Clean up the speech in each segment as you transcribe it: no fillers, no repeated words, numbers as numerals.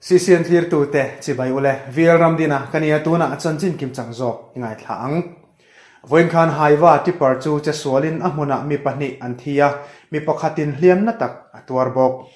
CCN thlirtute chibai ule, VL Ramdina ka nia tunah chanchin kimchang zawk i ngaithla ang. Vawiin khan Haiva tipper chu che sualin a hmunah mi pahnih an thi a, mi pakhatin hliamna tak a tuar bawk.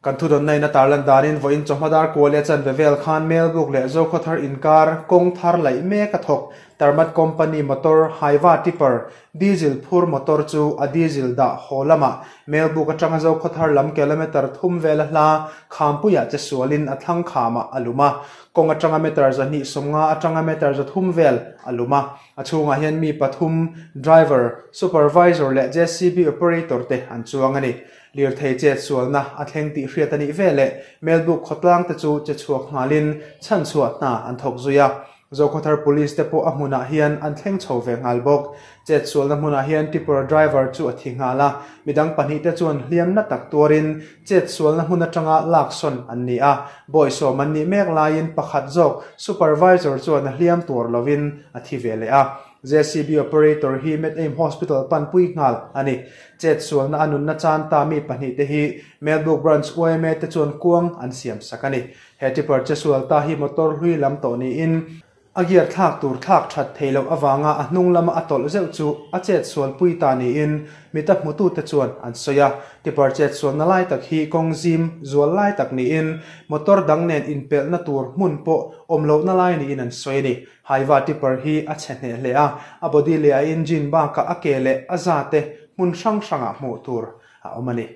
Kan thudawnna in a tarlan danin vawiin chawhma dar kualia chanve vel khan Melbuk leh Zokhawthar inkar kawng thar laih mek a thawk. Tarmat Company motor Haiva tipper diesel phur motor chu a diesel dah haw lamah Melbuk atanga Zokhawthar lam kilometre thum vela hla Khampuiah che sualin a thlang khamah a lum a. Kawng atanga meter 250 atanga meter 300 vel a lum a. A chhungah hian mi pathum, driver, supervisor leh JCB operator te an chuang a ni. Lirthei chet sualna a thleng tih hriat a nih veleh Melbuk khawtlang te chu che chhuak nghalin chhanchhuah hna an thawk zui a. Zokhawthar Police te pawh a hmunah hian an thleng chho ve nghal bawk. Chet sualna hmunah hian tipper driver chu a thi nghal a, midang pahnih te chuan hliam na tak tuarin chet sualna hmun atanga laksawn an ni a. Bawisawm an nih mek laiin pakhat zawk supervisor chuan a hliam tuar lovin a thi ve leh a. JCB operator hi Med-Aim Hospital panpui nghal a ni. Chet sualna a nunna chan ta mi pahnihte hi Melbourne Branch yma te chuan kuang an siam sak a ni. He tipper che sual ta hi motor hlui lam tawh niin a gear thlak tur thlak that thei loh avanga a hnung lama a tawlh zeuh chu a chet sual pui ta niin mita hmutute chuan an sawi a. Tipper chet sualna lai tak hi kawng zim zual lai tak niin motor dang nen inpelhna tur hmun pawh awm lohna lai niin an sawi a ni. Haiva tipper hi a chhe hneh hle a, a body leh a engine bakah a ke leh a za te hmun hrang hrangah hmuh tur a awm a ni.